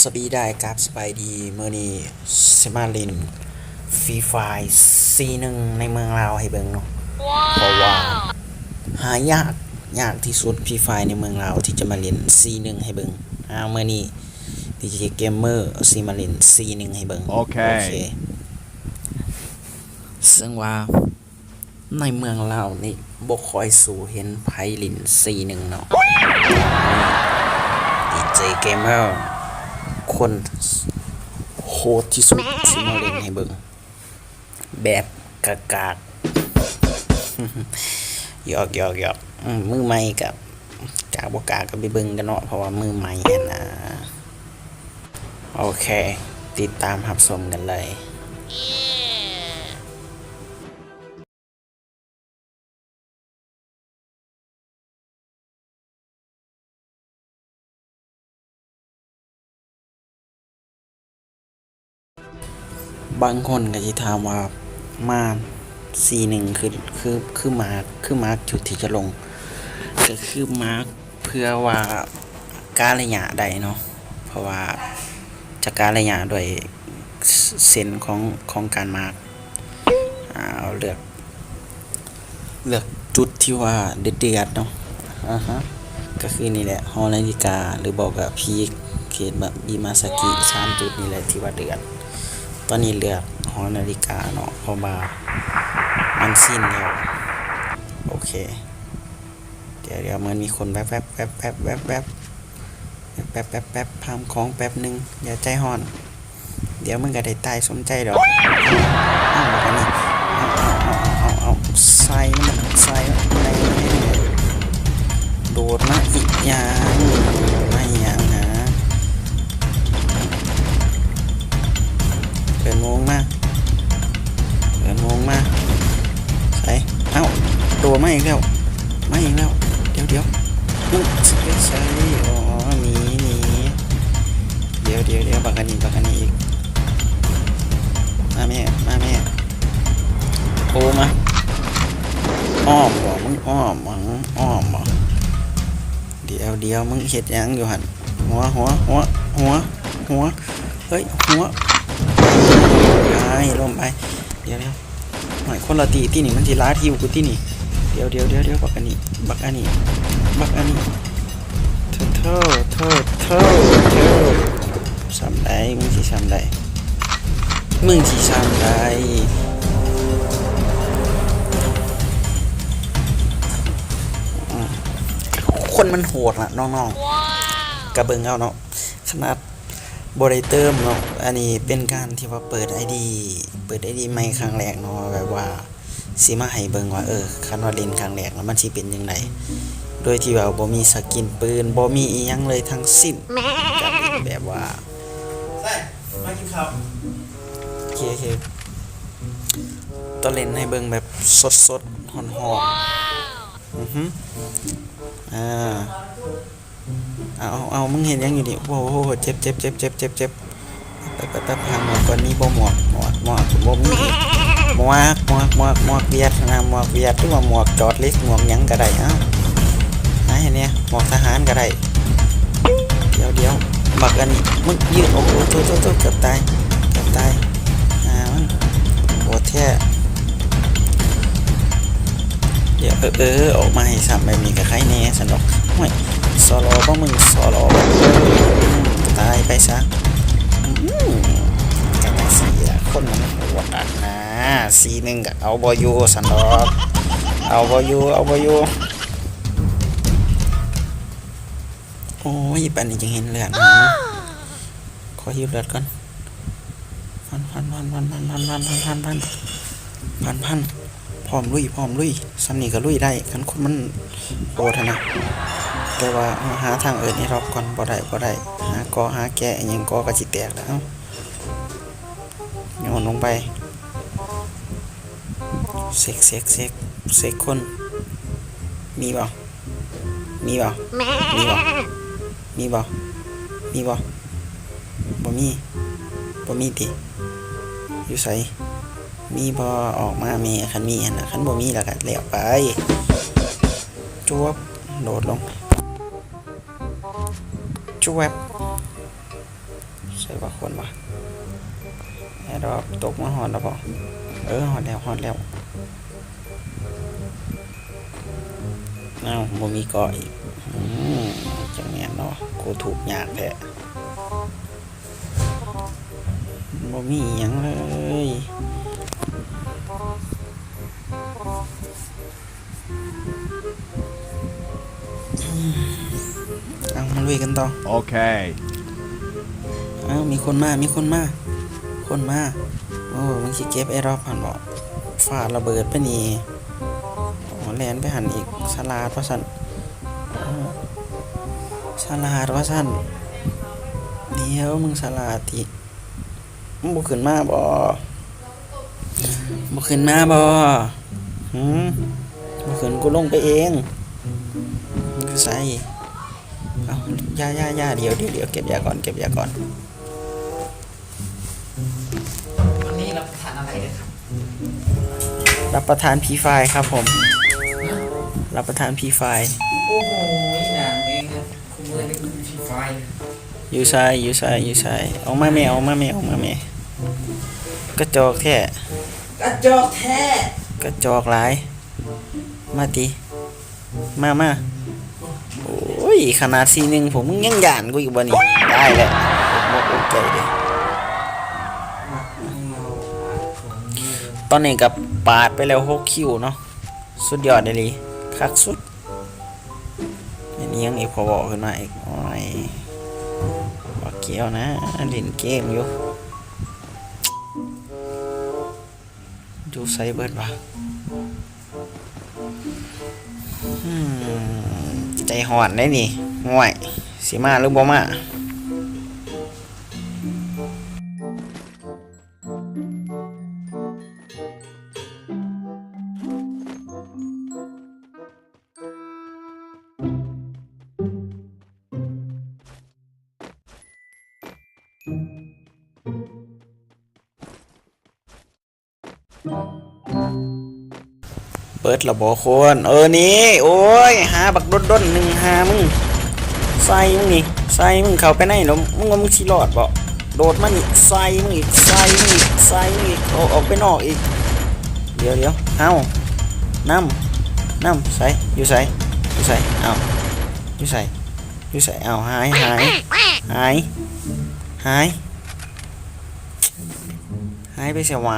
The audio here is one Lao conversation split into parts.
ສະບາຍດີ ກາບສະບາຍດີ ມື້ນີ້ຊິມາຫຼິ້ນ Free Fire ສີ່ໜຶ່ງ ໃນເມືອງລາວໃຫ້ເບິ່ງເນາະ ເພາະວ່າຫາຍາກ ຍາກທີ່ສຸດ Free Fire ໃນເມືອງລາວ ທີ່ຈະມາຫຼິ້ນສີ່ໜຶ່ງໃຫ້ເບິ່ງ. ອ້າວ ມື້ນີ້ ດີເຈ Gamer ຊິມາຫຼິ້ນສີ່ໜຶ່ງໃຫ້ເບິ່ງ. ໂອເຄ ໂອເຄ ເຊິ່ງວ່າ ໃນເມືອງລາວນີ້ບໍ່ຄ່ອຍສູ່ເຫັນໃຜຫຼິ້ນສີ່ໜຶ່ງເນາະ. ດີເຈ Gamer ຄົນໂຫດທີ່ສຸດ ຊິມາຫຼິ້ນໃຫ້ເບິ່ງແບບກາກໆ. ຫຍອກໆໆ ອືມ ມືໃໝ່ກະ ກາກບໍ່ກາກກະໄປເບິ່ງກັນເນາະ ເພາະວ່າມືໃໝ່ຫັ້ນນະ. ໂອເຄ ຕິດຕາມຮັບຊົມກັນເລີຍ. ບາງຄົນກະຊິຖາມວ່າ ມາສີ່ໜຶ່ງ ຄື ຄື ຄືມາກ ຄືມາກຈຸດທີ່ຈະລົງ ກະຄືມາກ ເພື່ອວ່າກະໄລຍະໄດ້ເນາະ ເພາະວ່າຈະກະໄລຍະດ້ວຍເສັ້ນຂອງ ຂອງການມາກ. ເອົາ ເລືອກ ເລືອກຈຸດທີ່ວ່າເດືອດໆເນາະ. ອາຮະ ກະຄືນີ້ແຫຼະ ຫໍນາລິກາ ຫຼືບໍ່ກະພີກ ເຂດແບບ ອິມາຊາກິ ສາມຈຸດນີ້ແຫຼະທີ່ວ່າເດືອດ. ຕອນນີ້ເລືອກຫໍນາລິກາເນາະ ເພາະວ່າມັນຊິນແລ້ວ. ໂອເຄ ດຽວໆ ມັນມີຄົນແວັບໆ ແວັບໆ ແວັບໆ ແປັບໆ ພາມຂອງແປັບໜຶ່ງ ຢ່າໃຈຮ້ອນ ດຽວມັນກະໄດ້ຕາຍສົມໃຈດອກ. ເອົາ ບັກອັນນີ້ ເອົາ ເອົາ ໃສ່ມັນ ໃສ່ມັນ ໂດດມາອີ່ຫຍັງ ໂດດມາອີ່ຫຍັງຫາ ເອີ້ນໂມງມາ ເອີ້ນໂມງມາ ໃສ່ ເອົ້າ ໂດດມາອີກແລ້ວ ມາອີກແລ້ວ ດຽວໆ ອື ຊິໄປໃສ ອໍ ໜີ ໜີ ດຽວໆ ບັກອັນນີ້ ບັກອັນນີ້ອີກ ມາແມ່ ມາແມ່ ໂອ້ ມາ ອ້ອມບໍ ມຶງອ້ອມບໍ ອ້ອມບໍ ດຽວໆ ມຶງເຮັດຫຍັງຢູ່ຫັ້ນ ຫົວ ຫົວ ຫົວ ຫົວ ຫົວ ເຮີ້ຍ ຫົວ ໄປ ລົ້ມໄປ ດຽວໆ ໂອ້ຍ ຄົນລະຕີຕິນີ້ ມັນຊິລາດຫິວກູຕິນີ້ ດຽວໆ ບັກອັນນີ້ ບັກອັນນີ້ ບັກອັນນີ້ ໂທ້ ໂທ້ ໂທ້ ໂທ້ ໂທ້ ສ່ຳໃດ ມຶງຊິສ່ຳໃດ ມຶງຊິສ່ຳໃດ ອືມ ຄົນມັນໂຫດລະນ້ອງໆ ກະເບິ່ງເອົາເນາະ ຂະໜາດ ບໍ່ໄດ້ເຕີມເນາະ ອັນນີ້ເປັນການທີ່ວ່າເປີດໄອດີ ເປີດໄອດີໃໝ່ຄັ້ງແລກເນາະ ແບບວ່າຊິມາໃຫ້ເບິ່ງວ່າ ເອີ ຄັນວ່າຫຼິ້ນຄັ້ງແລກແລ້ວມັນຊິເປັນຈັ່ງໃດ ໂດຍທີ່ວ່າບໍ່ມີສະກິນປືນ ບໍ່ມີອີ່ຫຍັງເລີຍທັງສິ້ນ ກະເປັນແບບວ່າ ມາກິນເຂົ້າ ໂອເຄ ໂອເຄ ຕອນຫຼິ້ນໃຫ້ເບິ່ງແບບສົດໆ ຮ້ອນໆ ອືຮຶ ອ່າ ເອົາ ເອົາ ເອົາ ມຶງເຮັດຫຍັງຢູ່ນີ້? ໂອ້ໂຫ ເຈັບ ເຈັບ ເຈັບ ເຈັບ ເຈັບ ເຈັບ ແປັບ ແປັບ ແປັບ ຫາໝວກກ່ອນ ມີບໍ່ໝວກ? ໝວກ ໝວກ ບໍ່ມີ ໝວກ ໝວກ ໝວກ ໝວກຫວຽດຫັ້ນນະ ໝວກຫວຽດ ຫຼືວ່າໝວກຈອດເຫຼັກ ໝວກຫຍັງກະໄດ້ ເອົ້າ ຫາໃຫ້ແດ່ ໝວກທະຫານກະໄດ້ ດຽວ ດຽວ ບັກອັນນີ້ ມຶງຢືດ ໂອ້ໂຫ ໂທ້ ໂທ້ ໂທ້ ເກືອບຕາຍ ເກືອບຕາຍ ຫາມັນ ໂຫດແທ້. ດຽວ ເອີ ເອີ ອອກມາໃຫ້ຊ້ຳແບບນີ້ກະໄຄແດ່ຊັ້ນດອກ ໂອ້ຍ ສໍລໍບໍ່ມຶງ ສໍລໍບໍ່ ຕາຍໄປຊະ ອືມ ກະຈັ່ງຊີ້ລະ ຄົນມັນໂຫດອັກໜາ ສີ່ໜຶ່ງກະເອົາບໍ່ຢູ່ຊັ້ນດອກ ເອົາບໍ່ຢູ່ ເອົາບໍ່ຢູ່ ໂອ້ຍ ປານນີ້ຈຶ່ງເຫັນເລືອດ ຂໍຫິວເລືອດກ່ອນ ຟັນ ຟັນ ຟັນ ພ້ອມລຸຍ ພ້ອມລຸຍ ສ່ຳນີ້ກະລຸຍໄດ້ ຄັນຄົນມັນໂຫດຫັ້ນນະ ແຕ່ວ່າເຮົາຫາທາງເອີ້ນອີ່ດອກກ່ອນ ບໍ່ໄດ້ ບໍ່ໄດ້ ຫາເກາະຫາແກະ ອີ່ຫຍັງເກາະກະຊິແຕກແລ້ວ ໂຍນລົງໄປ ເຊັກ ເຊັກ ເຊັກ ເຊັກຄົນ ມີບໍ່? ມີບໍ່? ມີບໍ່? ມີບໍ່? ມີບໍ່? ບໍ່ມີ ບໍ່ມີຕິ? ຢູ່ໃສ? ມີບໍ່? ອອກມາແມ້ ຄັນມີຫັ້ນນະ ຄັນບໍ່ມີລະກະແລ້ວໄປ ຈວບ ໂດດລົງ ຈວບ. ຄົນວະ ແອດຣອບຕົກມາຮອດແລ້ວບໍ່? ເອີ ຮອດແລ້ວ ຮອດແລ້ວ. ອ້າວ ບໍ່ມີເກາະອີກ. ອືມ ຈັ່ງແມ່ນເນາະ ກູທຸກຍາກແທ້. ບໍ່ມີອີ່ຫຍັງເລີຍ. ເອົາ ມາລຸຍກັນຕໍ່. ໂອເຄ. ເອົາ ມີຄົນມາ ມີຄົນມາ ຄົນມາ. ໂອ້ ມັນຊິເກັບແອດຣອບຫັ້ນບໍ? ຟາດລະເບີດໄປນີ້. ໂອ້ ແລ່ນໄປຫັ້ນອີກ. ສະຫຼາດວ່າຊັ້ນ. ສະຫຼາດວ່າຊັ້ນ. ດຽວ ມຶງສະຫຼາດຕິ. ມຶງບໍ່ຂຶ້ນມາບໍ? ບໍ່ຂຶ້ນມາບໍ? ຫື? ບໍ່ຂຶ້ນ ກູລົງໄປເອງ. ຢູ່ໃສ? ເອົ້າ ຢ່າ ຢ່າ ຢ່າ ດຽວ ດຽວ ດຽວ ເກັບຢາກ່ອນ ເກັບຢາກ່ອນ. ວັນນີ້ຮັບປະທານອະໄລເດີຄັບ? ຮັບປະທານຟຣີຟາຍຄັບຜົມ. ຮັບປະທານຟຣີຟາຍ. ໂອ້ໂຫ ນາງເອງ ຄຸມເລີຍເປັນຟຣີຟາຍ. ຢູ່ໃສ? ຢູ່ໃສ? ຢູ່ໃສ? ອອກມາແມ່ ອອກມາແມ່ ອອກມາແມ່. ກະຈອກແທ້ ກະຈອກແທ້ ກະຈອກຫຼາຍ. ມາຕິ ມາ ມາ. ໂອ້ຍ ຂະໜາດສີ່ໜຶ່ງ ພວກມຶງຍັງຢ້ານກູອີກບໍ່ນີ້? ຕາຍແລ້ວ ອົກມົກອົກໃຈເດ້. ຕອນນີ້ກະປາດໄປແລ້ວຫົກຄິວເນາະ. ສຸດຍອດອີ່ຫຼີ ຄັກສຸດ. ແມ່ນອີ່ຫຍັງອີກ ພໍເວົ້າຂຶ້ນມາອີກ. ໂອ້ຍ ບໍ່ກ່ຽວນະ ຫຼິ້ນເກມຢູ່. ຢູ່ໃສເບິດວະ? ອືມ ໃຈຮ້ອນເດ້ນີ້. ໂອ້ຍ ຊິມາຫຼືບໍ່ມາ? ເບິດລະບໍ່ຄົນ? ເອີ ນີ້ ໂອ້ຍ ຫາບັກດົນໆ ໜຶ່ງຫາມຶງ. ໃສ່ມຶງນີ້ ໃສ່ມຶງ ເຂົ້າໄປໃນໂລດ. ມຶງວ່າມຶງຊິລອດບໍ່? ໂດດມານີ້ ໃສ່ມຶງອີກ ໃສ່ມຶງອີກ ໃສ່ມຶງອີກ. ອອກ ອອກໄປນອກອີກ. ດຽວ ດຽວ ເອົ້າ ນຳ ນຳ ໃສ ຢູ່ໃສ ຢູ່ໃສ? ເອົ້າ ຢູ່ໃສ ຢູ່ໃສ? ເອົ້າ ຫາຍ ຫາຍ ຫາຍ ຫາຍ ຫາຍໄປໃສວະ?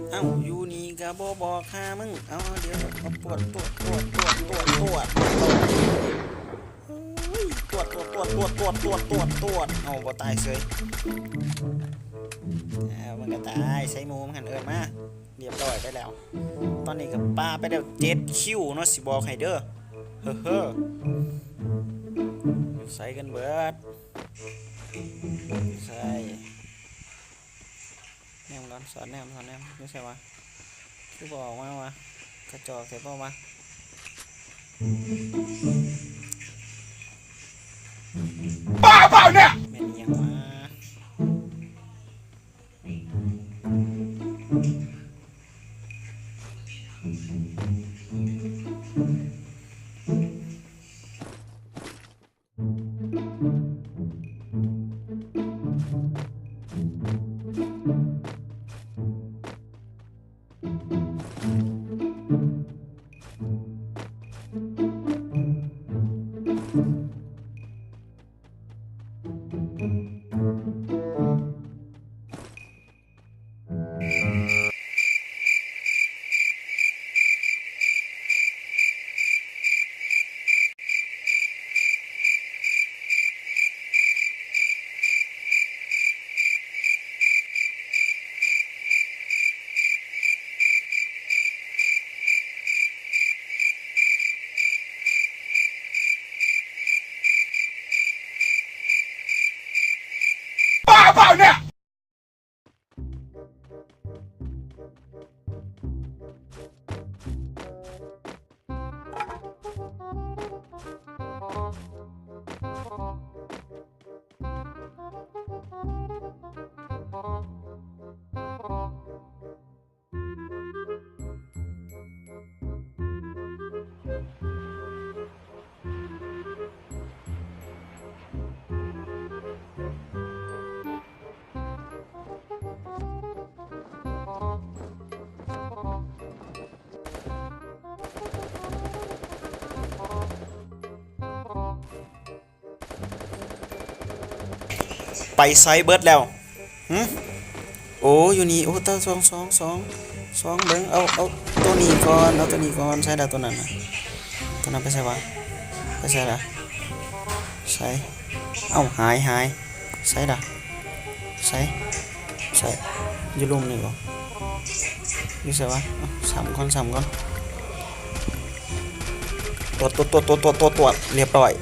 ເອົ້າ ຢູ່ນີ້ກະບໍ່ບອກຫາມຶງ. ເອົາ ດຽວ ເອົາ ປວດ ຕວດ ຕວດ ຕວດ ຕວດ ຕວດ. ໂອ້ຍ ຕວດ ຕວດ ຕວດ ຕວດ. ເອົາ ບໍ່ຕາຍເສີຍ. ເອົາ ມັນກະຕາຍໃສ່ໝູ່ມັນຫັ້ນ. ເອີ້ນມາ ລຽບຮ້ອຍໄປແລ້ວ. ຕອນນີ້ກະປາໄປແລ້ວເຈັດຄິວເນາະ ຊິບອກໃຫ້ເດີ. ເຮີ ເຮີ ໃສ່ກັນເບີດ. ໃສ່ ແນມກ່ອນ ສອດແນມ ສອດແນມ ຢູ່ໃສວະ? ຄືບໍ່ອອກມາວະ? ກະຈອກແທ້ບໍ່ວະ? ບ້าเปล่าเนี่ย ແມ່ນອີ່ຫຍັງວະ? ປໃສເບິດແລ້ວ? ຫື? ໂອ້ ຢູ່ນີ້. ໂອ້ ຕາ ສ່ອງ ສ່ອງ ສ່ອງ ສ່ອງເບິ່ງ. ເອົາ ເອົາໂຕນີ້ກ່ອນ ເອົາໂຕນີ້ກ່ອນ. ໃສລະໂຕນັ້ນນະ? ໂຕນັ້ນໄປໃສວະ? ໄປໃສລະ? ໃສ? ເອົ້າ ຫາຍ ຫາຍ. ໃສລະ? ໃສ? ໃສ? ຢູ່ລຸ່ມນີ້ບໍ່? ຢູ່ໃສວະ? ເອົ້າ ສ່ຳກ່ອນ ສ່ຳກ່ອນ. ຕວດ ຕວດ ຕວດ ຕວດ ຕວດ ຕວດ ຕວດ ລຽບຮ້ອຍ.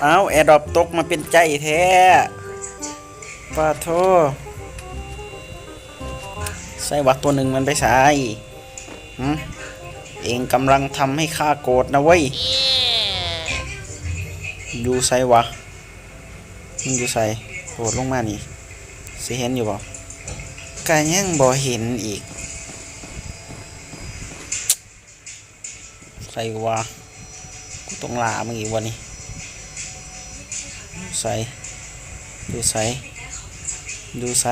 ອ້າວ ແອດຣອບຕົກມາເປັນໃຈແທ້. ປາໂທ ໃສວະ ຕົວໜຶ່ງມັນໄປໃສ? ຫື? ເອງກຳລັງທຳໃຫ້ຂ້າໂກດນະເວີຍ. ຢູ່ໃສວະ? ມຶງຢູ່ໃສ? ໂດດລົງມານີ້ ຊິເຫັນຢູ່ບໍ່? ກະຍັງບໍ່ເຫັນອີກ. ໃສວະ? ກູຕ້ອງລ່າມຶງອີກວະນີ້. ໃສ? ຢູ່ໃສ? ຢູ່ໃສ?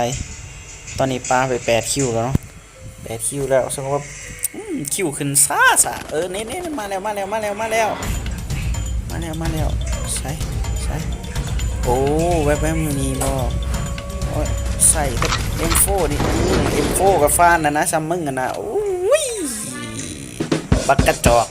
ຕອນນີ້ປາໄປແປດຄິວແລ້ວເນາະ ແປດຄິວແລ້ວ. ສະພາບ ອືມ ຄິວຂຶ້ນຊ້າໆ. ເອີ ນີ້ໆ ມາແລ້ວ ມາແລ້ວ ມາແລ້ວ ມາແລ້ວ ມາແລ້ວ ມາແລ້ວ. ໃສ? ໃສ? ໂອ້ ແວບໆ ຢູ່ນີ້ບໍ່? ໂອ້ຍ ໃສ່ແຕ່ເອັມໂຟນີ້. ອືມ ເອັມໂຟກໍຟານນະນະ ຊ່ຳມຶງຫັ້ນນະ. ໂອ້ຍ ບັກກະຈອກ.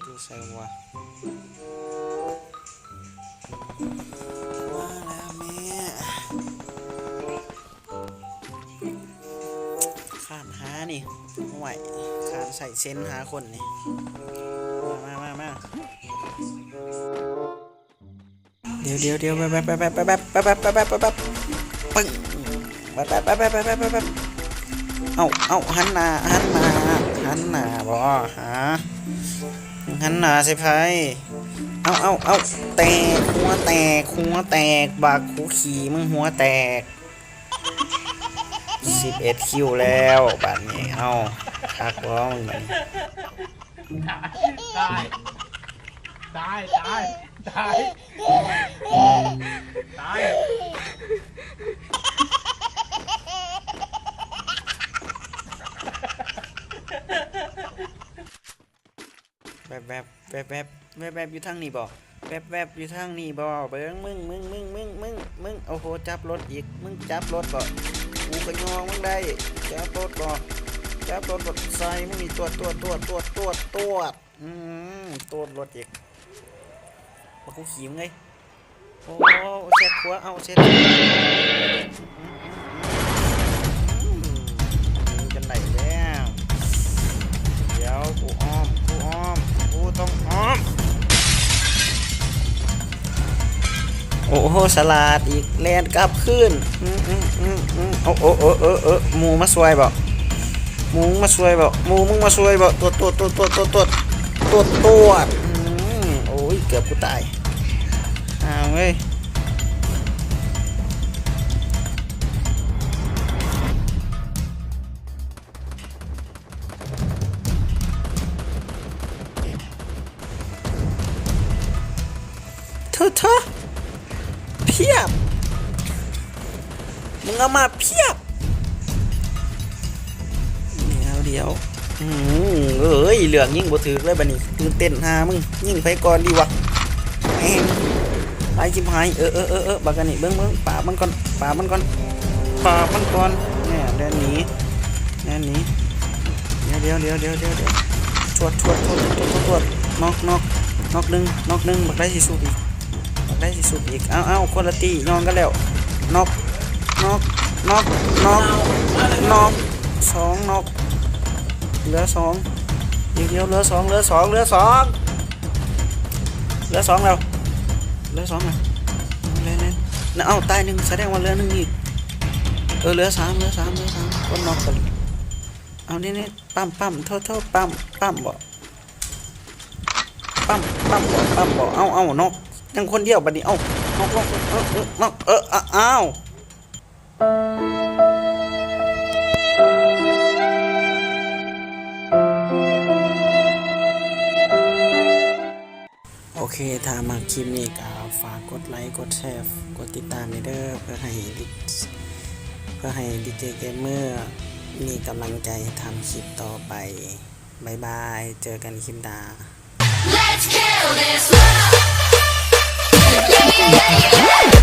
ຢູ່ໃສວະ? ມາແລ້ວແມ່. ຄ້ານຫານີ້ ໂອ້ຍ ຄ້ານໃຊ້ເຊັນຫາຄົນນີ້. ມາ ມາ ມາ ມາ. ດຽວ ດຽວ ແວບ ແວບ ແວບ ປຶ້ງ ແວບ ແວບ ແວບ ແວບ ແວບ ເອົ້າ ເອົ້າ ຫັນໜ້າ ຫັນໜ້າ ຫັນໜ້າບໍ່ຫາ? ຫັ້ນໜ້າໃສ່ໃຜ? ເອົ້າ ເອົ້າ ເອົ້າ ແຕກ ຫົວແຕກ ຫົວແຕກ ບັກຫົວຂີ້ ມຶງຫົວແຕກ. ສິບເອັດຄິວແລ້ວບາດນີ້. ເອົ້າ ຄັກບໍ່ມຶງບາດນີ້? ຕາຍ ຕາຍ ຕາຍ ຕາຍ ຕາຍ ຕາຍ. ແວບໆ ແວບໆ ແວບໆ ຢູ່ທາງນີ້ບໍ່? ແວບໆ ຢູ່ທາງນີ້ບໍ່? ເບິ່ງ ມຶງ ມຶງ ມຶງ ມຶງ ມຶງ ມຶງ. ໂອ້ໂຫ ຈັບລົດອີກ ມຶງຈັບລົດບໍ່? ກູກະຍອງມຶງໄດ້. ຈັບລົດບໍ່? ຈັບລົດບໍ່? ໃສ່ມຶງນີ້ ຕວດ ຕວດ ຕວດ ຕວດ ຕວດ ຕວດ. ອືມ ໂຕດລົດອີກ ບັກກູຂີ້ມຶງເອີຍ. ໂອ້ ເຊັດຂົວ ເອົາເຊັດ ອືມ ຍິງຈົນໄດ້ແລ້ວ. ດຽວ ກູອ້ອມ ກູອ້ອມ ກູຕ້ອງອ້ອມ. ໂອ້ໂຫ ສະຫຼາດອີກ ແລ່ນກັບຄືນ. ອືມ ອືມ ອືມ ອືມ. ໂອ້ ໂອ້ ເອີ ເອີ ເອີ ໝູ່ມາຊ່ວຍບໍ່? ໝູມາຊ່ວຍບໍ່? ໝູ ມຶງມາຊ່ວຍບໍ່? ຕວດ ຕວດ ຕວດ ຕວດ ຕວດ ຕວດ ຕວດ. ອືມ ໂອ້ຍ ເກືອບກູຕາຍ. ອ້າວເອີຍ ໂທ້ໆ ພຽບ ມຶງເອົາມາພຽບ. ດຽວ ດຽວ ອືມ ເອີຍ ເລືອກຍິງບໍ່ຖືກເລີຍບາດນີ້ ຕື່ນເຕັ້ນຫາມຶງ. ຍິງໃຜກ່ອນດີວະ? ແມ່ງ ຫຼາຍຊິບຫາຍ. ເອີ ເອີ ເອີ ເອີ ບັກອັນນີ້ ເບິ່ງ ເບິ່ງ ປາບມັນກ່ອນ ປາບມັນກ່ອນ ປາບມັນກ່ອນ. ແນ່ ແລ່ນໜີ ແລ່ນໜີ. ດຽວ ດຽວ ດຽວ ດຽວ ດຽວ ຊວດ ຊວດ ຊວດ ຊວດ. ນັອກ ນັອກ ນັອກໜຶ່ງ ນັອກໜຶ່ງ. ບັກໃດຊິຊຸບອີກ ບັກໃດຊິຊຸບອີກ? ເອົາ ເອົາ ຄົນລະຕີ ຍ່ອງກັນແລ້ວ. ນັອກ ນັອກ ນັອກ ນັອກ ນັອກ ສອງນັອກ ເຫຼືອສອງ. ດຽວ ເຫຼືອສອງ ເຫຼືອສອງ ເຫຼືອສອງ ເຫຼືອສອງແລ້ວ ເຫຼືອສອງແລ້ວ. ແລ່ນ ແລ່ນ ເອົາ ຕາຍໜຶ່ງ ສະແດງວ່າເຫຼືອໜຶ່ງອີກ. ເອີ ເຫຼືອສາມ ເຫຼືອສາມ ເຫຼືອສາມ ຄົນນັອກກັນ. ເອົາ ນີ້ໆ ປ້ຳ ປ້ຳ ໂທດ ໂທດ ປ້ຳ ປ້ຳບໍ່? ປ້ຳ ປ້ຳບໍ່? ປ້ຳບໍ່? ເອົາ ເອົາ ນັອກ ຍັງຄົນດຽວບັດນີ້. ເອົາ ນັອກ ນັອກ ເອີ ເອີ ນັອກ ເອີ ອ້າວ. ໂອເຄ ຖ້າມັກຄລິບນີ້ກໍຝາກກົດໄລ ກົດແຊ ກົດຕິດຕາມແດ່ເດີ ເພື່ອໃຫ້ ເພື່ອໃຫ້ດີເຈເກມເມີມີກຳລັງໃຈທຳຄລິບຕໍ່ໄປ. ບາຍບາຍ ເຈີກັນຄລິບໜ້າ. Let's kill this love. Yeah, yeah, yeah, yeah.